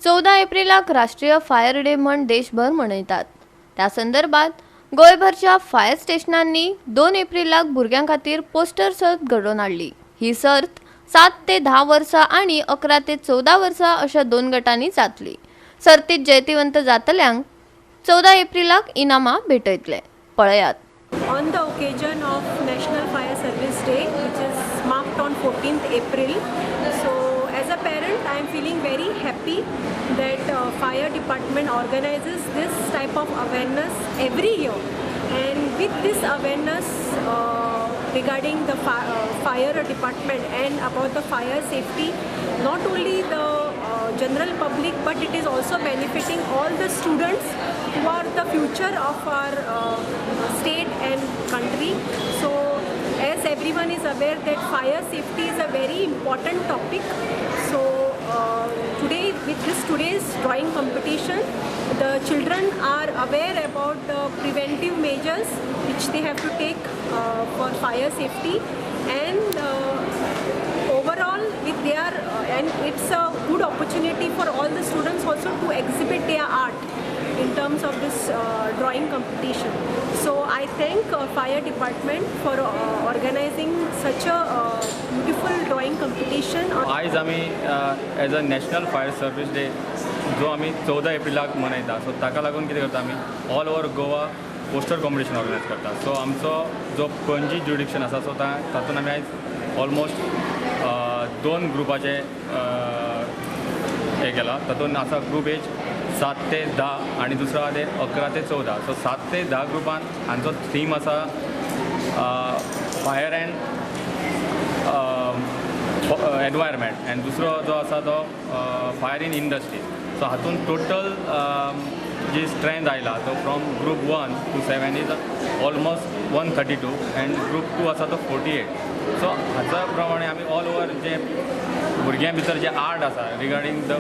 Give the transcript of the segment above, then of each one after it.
14 एप्रिलाक राष्ट्रीय fire day म्हण देशभर मनयतात. त्या संदर्भात गोंयभरच्या फायर स्टेशनांनी 2 एप्रिलाक भुरग्यां खातीर पोस्टर सर्त घडोवन हाडली. ही सर्त 7 ते 10 वर्सां आनी 11 ते 14 वर्सां अशा दोन गटांनी जातली. सर्तीत जैतिवंत जातल्यांक 14 एप्रिलाक इनामां भेटयतले. पळयात. On the occasion of National Fire Service Day, which is marked on 14th April. So, as a parent, I am feeling very happy that fire department organizes this type of awareness every year. And with this awareness regarding the fire department and about the fire safety, not only the general public, but it is also benefiting all the students who are the future of our state and country. So, as everyone is aware that fire safety is a very important topic. So, today with this today's drawing competition, the children are aware about the preventive measures which they have to take for fire safety and overall with their and it's a good opportunity for all the students also to exhibit their art in terms of this drawing competition. So I thank fire department for organizing such a beautiful drawing competition. आयज आमी as a National Fire Service Day जो आमी 14 एप्रिलाक मनयता, so ताका लागून कितें करता, आमी all over Goa poster competition organize करता. सो आमचो जो पणजी ज्युरिडिक्शन आसा, सो तातूंत आमी आयज ऑलमोस्ट दोन ग्रुपाचे हें केलां. तातूंत आसा ग्रूप एज 7 ते 10 आनी दुसरो आहा ते 11 ते 14. सो 7 ते 10 ग्रुपान हांचो थीम आसा फायर अँड एनवायरमेंट आनी दुसरो जो आसा तो फायर इन इंडस्ट्री. सो हातूंत टोटल जी स्ट्रेंथ आयला तो from group 1 to 7 is almost 132 and group 2 आसा तो 48. सो हाचा प्रमाणे आमी ऑल ओवर जे भुरग्यां भितर जे आर्ट आसा रिगार्डींग the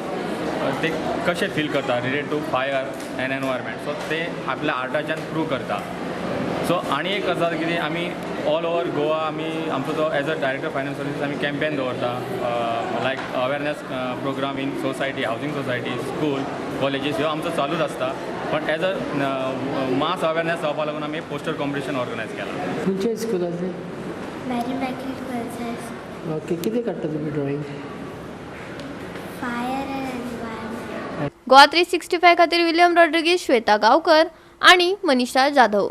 ते कशे फील करता related to fire and environment, so ते आपल्या आर्टाच्यान प्रूव करता. सो आनी एक आसा कितें, आमी ऑल ओवर गोवा आमी आमचो जो as a director finance service आमी कॅम्पेन दवरता, like awareness program in society, housing society, school, colleges, ह्यो आमचो चालूच आसता. पण एज अ मास अवेरनेस जावपा लागून आमी पोस्टर कॉम्पिटिशन ऑर्गनायज केलां. खंयच्या स्कुलाचें? Mary Immaculate Girls High School. Okay, कितें काडटा तुमी drawing? Fire and environment. Goa 365 खातीर विलियम रॉड्रिगीज, श्वेता गांवकर आणि मनीषा जाधव.